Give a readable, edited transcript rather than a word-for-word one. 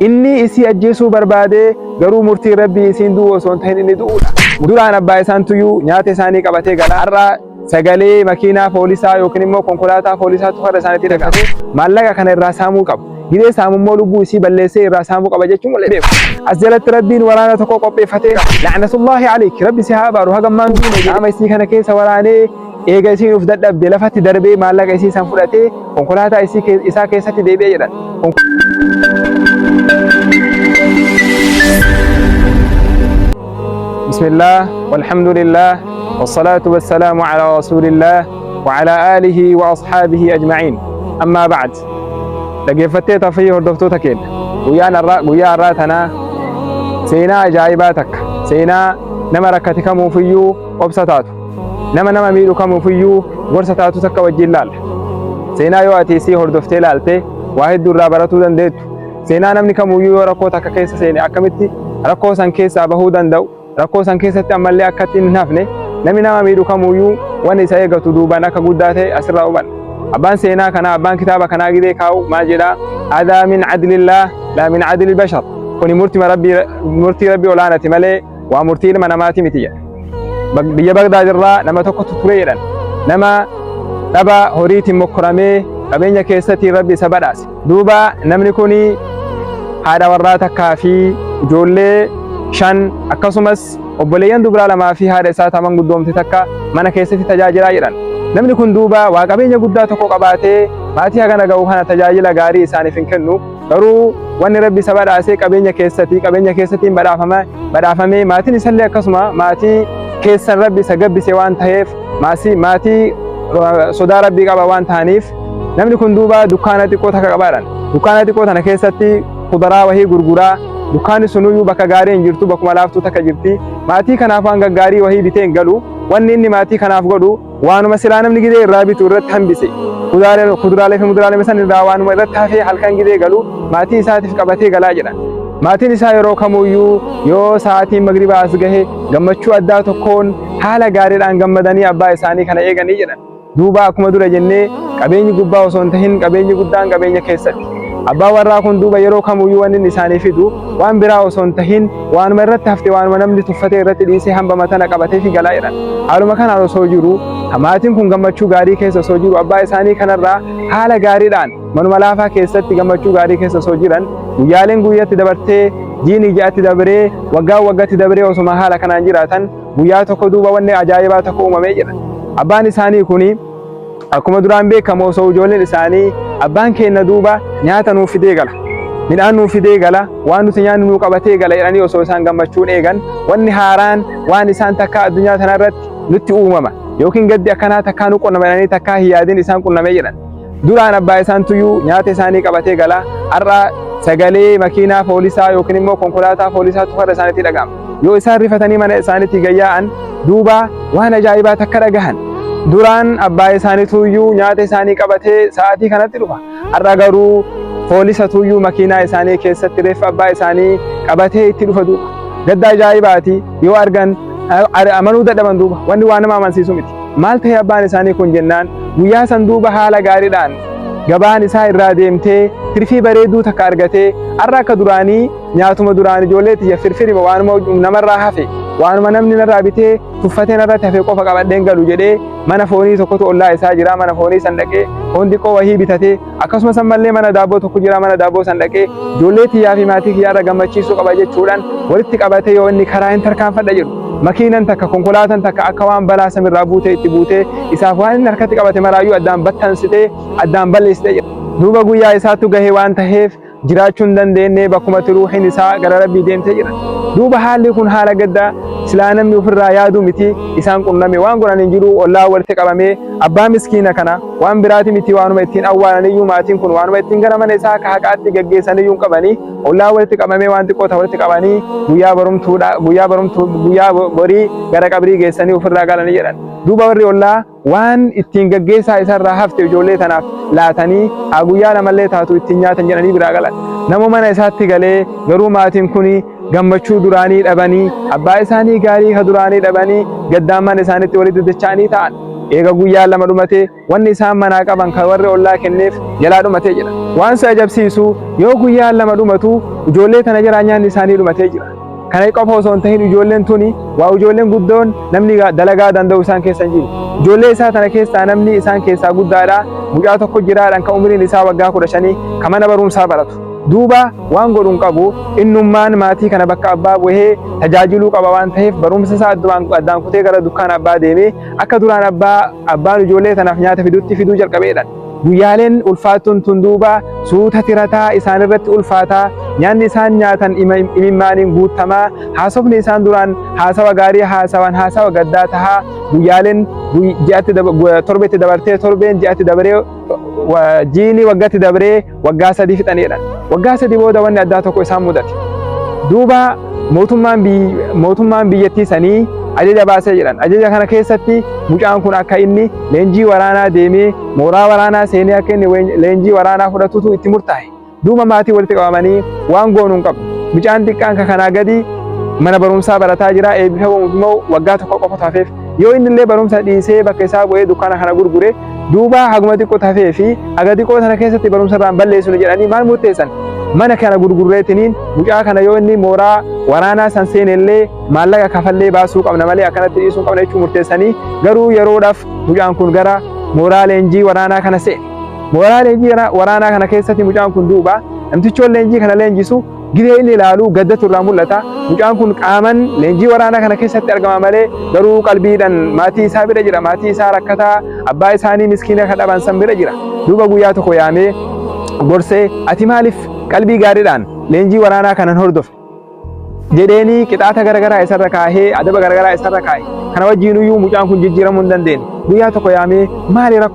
Inni isii ajjeesuu barbaadee garuu murtiin Rabbii isiin du'uu osoo hin tahin inni du'uudha. Duraan abbaa isaantuyyuu nyaata isaanii qabatee gala. Har'a sagalee makiinaa poolisaa yookiin immoo konkolaataa poolisaatu karra isaaniitti dhagahame. Maallaqa kana irraa saamuu qaba. Gidee saamu immoo lubbuu isii balleessee irraa saamuu qaba jechuun wal beeku. As jalatti Rabbiin waraana tokko qopheeffatee la'natullaahi aleyk Rabbi si haa abaaru haga ammaan duune qaama isii kana keessa waraanee eega isiin uf dadhabde lafatti darbee maallaqa isii san fudhatee konkolaataa isii isaa keessatti deebi'e jedhan. بسم الله والحمد لله والصلاة والسلام على رسول الله وعلى آله وأصحابه أجمعين أما بعد dhaggeeffatteeta fi hordoftoota keenya guyyaan har'aa guyyaa har'aa tanaa seenaa ajaa'ibaa takka seenaa nama rakkate kamuufiyyuu obsa taatu nama nama miidhu kamuufiyyuu gorsa taatu takka wajjin laalla seenaa yoo ati isii hordoftee laalte waa hedduu irraa baratuu dandeettu Seenaa namni kamuyyuu yoo rakkoo takka keessa seene akkamitti rakkoo san keessaa bahuu danda'u, rakkoo san keessatti ammallee akka ittiin hin hafne, namni nama miidhu kamuyyuu wanni isa eegatu duubaan akka guddaa ta'e asirraa hubanna. Abbaan seenaa kanaa, abbaan kitaaba kanaa gidee kaa'u maal jedhaa? Haadhaa min adlillaah laa min adlil bashar. Kuni murtima Rabbii, murtii Rabbii olaanati malee waa murtii ilma namaati miti jedha. Biyya Bagdaad irraa nama tokkotu ture jedhan. Nama dhaba horiitiin mokkoramee qabeenya keessatti Rabbi isa badhaase. Duuba namni kun haadha warraa takkaa fi ijoollee 5 akkasumas obboleeyyan dubraa lamaa fi haadha isaa ta manguddoomte takka mana keessatti tajaajilaa jedhan. Namni kun duuba waa qabeenya guddaa tokko qabaatee maatii hagana ga'u kana tajaajila gaarii isaaniif hin kennu. Garuu wanni Rabbi isa badhaasee qabeenya keessatti qabeenya keessattiin badhaafama badhaafamee maatiin isallee akkasuma maatii keessan Rabbi isa gabbise waan ta'eef maatii sodaa Rabbii qaba waan ta'aniif Namni kun duuba dukkaana xiqqoo takka qabaadhaan. Dukkaana xiqqoo tana keessatti kudaraa wahii gurguraa. Dukkaanni sunuyyuu bakka gaarii hin jirtu, bakkuma laaftuu takka jirti. Maatii kanaaf waan gaggaarii wahii bitee hin galu. Wanni inni maatii kanaaf godhu waanuma silaa namni gidee irraa bitu irratti hambise. Kuduraalee fi muduraalee san irraa waanuma irratti hafee halkan gidee galu maatii isaatiif qabatee galaa jedha. Maatiin isaa yeroo kamuyyuu yoo sa'aatiin magribaa as gahe gammachuu addaa tokkoon haala gaariidhaan gammadanii abbaa isaanii kana eeganii jedhan. Duuba akkuma dura jennee qabeenyi gubbaa osoo hin tahin qabeenyi guddaan qabeenya keessatti. Abbaan warraa kun duuba yeroo kamuyyuu wanni inni isaanii fidu waan biraa osoo hin tahin waanuma irratti hafte waanuma namni tuffatee irratti dhiisee hambama tana qabatee fi galaa jedhan. Haaluma kanaan osoo jiru maatiin kun gammachuu gaarii keessa osoo jiru abbaa isaanii kanarraa haala gaariidhaan manuma laafaa keessatti gammachuu gaarii keessa osoo jiran guyyaaleen guyyatti dabartee jiini ji'atti dabree waggaan waggatti dabree osuma haala kanaan jiraatan Guyyaa tokko duuba wanni ajaa'ibaa tokko uumamee jira. Abbaan isaanii kuni akkuma duraan beekamu osoo ijoolleen isaanii abbaan keenya duuba nyaata nuuf fidee gala. Midhaan nuuf fidee gala, waan nuti nyaannu nuu qabatee gala jedhanii osoo isaan gammachuun eegan wanni haaraan waan isaan takkaa addunyaa tanarratti nutti uumama yookiin gaddi akkanaa takkaa nu qunnama jedhanii takkaa hin yaadin isaan qunnamee jedhan. Duraan abbaa isaantuyyuu nyaata isaanii qabatee gala. Har'a sagalee makiinaa poolisaa yookiin immoo konkolaataa poolisaatu karra isaaniitti dhaga'ama. Yoo isaan rifatanii mana isaaniitti gayyaa'an duuba waan ajaa'ibaa takka dhagahan. Duraan abbaa isaaniituyyuu nyaata isaanii qabatee sa'aatii kanatti dhufa. Har'a garuu poolisatuyyuu makiinaa isaanii keessatti reeffa abbaa isaanii qabatee itti dhufa duuba. Gadda ajaa'ibaati yoo argan amanuu dadhaban duuba. Wanni waan nama amansiisu miti. Maal ta'e abbaan isaanii kun jennaan guyyaa san duuba haala gaariidhaan gabaan isaa irraa deemtee tirfii bareeduu takka argatee har'a akka duraanii nyaatuma duraan ijoollee tiyya firfirima waanuma namarraa hafe waanuma namni narraa bitee tuffatee narratti hafe qofa qabadheen galu jedhee mana foonii tokkotu ollaa isaa jira mana foonii san dhaqee foon xiqqoo wahii bitatee akkasumas ammallee mana daabboo tokko jira mana daabboo san dhaqee ijoollee tiyyaa fi maatii kiyyaarra gammachiisuu qaba jechuudhaan walitti qabatee yoo inni karaa hin tarkaanfadha jedhu makiinan takka konkolaataan takka akka waan balaa samirraa buutee itti buutee isaaf waan inni harkatti qabate maraayyuu addaan battansitee addaan balleessitee jedha. Duuba guyyaa isaattu gahee waan taheef jiraachuu hin dandeenne bakkumatti ruuhiin isaa gara Rabbii deemtee jira. Duuba haalli kun haala gaddaa silaa namni ofirraa yaaduu miti isaan qunname waan godhan hin jiru ollaa walitti qabamee abbaa miskiina kana waan biraati miti waanuma ittiin awwaalaniyyuu maatiin kun waanuma ittiin gara mana isaa akka haqaatti gaggeessaniyyuu hin qabanii ollaa walitti qabamee waan xiqqoo ta walitti qabanii guyyaa barumtuudha guyyaa barumtuu guyyaa borii gara qabrii geessanii ofirraa galanii jedhan. Duuba warri ollaa Waan ittiin gaggeessaa isarraa hafte ijoollee tanaaf laatanii haa guyyaa lamallee taatu ittiin nyaatan jedhanii biraa galan. Nama mana isaatti galee garuu maatiin kuni gammachuu duraanii dhabanii abbaa isaanii gaarii ka duraanii dhabanii gaddaan mana isaaniitti walitti dacha'anii taa'an. Eega guyyaan lama dhumatee wanni isaan manaa qaban ka warri ollaa kenneef jalaa dhumatee jira. Waan si ajabsiisu, yoo guyyaan 2 dhumatu ijoollee tana jiraa nyaanni isaanii dhumatee jira. Kana qofa osoo hin tahin, ijoolleen tuni waa ijoolleen guddoon namni dalagaa danda'u isaan keessa hin jiru. Ijoollee isaa tana keessaa namni isaan keessaa guddaadha. Mucaa tokko jiraadhaan kan umriin isaa waggaa 15 kan mana barumsaa baratu. Duuba waan godhu hin qabu. Innummaan maatii kana bakka abbaa bu'ee tajaajiluu qaba waan ta'eef, barumsa isaa addaan kutee gara dukkaana abbaa deemee akka duraan abbaan ijoollee tanaaf nyaata fidutti fiduu jalqabeedhaan. Guyyaaleen ulfaattuun tun duuba suuta tirataa isaan irratti ulfaataa, nyaanni isaan nyaatan imimmaaniin guutamaa, haasofni isaan duraan haasawa gaarii haasawan haasawa gaddaa tahaa, guyyaaleen ji'atti torbetti dabartee, torbeen ji'atti dabaree, jiini waggatti dabaree, waggaa 3 fixaniidha. Waggaa 3 booda wanni addaa tokko isaan mudate. Duuba mootummaan biyyattii sanii ajaja baasee jedhan. Ajaja kana keessatti mucaan kun akka inni leenjii waraanaa deemee mooraa waraanaa seenee akka inni leenjii waraanaa fudhatutu itti murtaa'e. Duuba maatii walitti qabamanii, waan goonuu hin qabnu. Mucaan xiqqaan ka kanaa gadi mana barumsaa barataa jira, eebbifamuuf immoo waggaa 1 qofa hafeef. Yoo inni illee barumsa dhiisee bakka isaa bu'ee dukkaana kana gurgure, duuba haguma xiqqoo hafee fi haga xiqqoo sana keessatti barumsa irraan balleessinu jedhanii maal murteessan? Mana kana gurgurreetiniin mucaa kana yoo inni mooraa waraanaa san seenellee maallaqa kafallee baasuu qabna malee akkanatti dhiisuu qabna jechuu murteessanii, garuu yeroodhaaf mucaan kun gara mooraa leenjii waraanaa kana seene. Mooraa leenjii waraanaa kana keessatti mucaan kun duuba namtichoon leenjii kana leenjisu gidee inni ilaalu gaddatu irraa mul'ata. Mucaan kun qaaman leenjii waraanaa kana keessatti argama malee garuu qalbiidhaan maatii isaa bira jira. Maatii isaa rakkataa, abbaa isaanii miskiina kan dhaban san bira jira. Duuba guyyaa tokko yaamee gorsee, "Ati maaliif qalbii gaariidhaan leenjii waraanaa kanan hordofne?" jedheeni qixaata garagaraa isarra kaahee, adaba garagaraa isarra kaahe. Kana wajjiinuyyuu mucaan kun jijjiiramuu hin dandeenye. Guyyaa tokko yaamee, maali rakkoo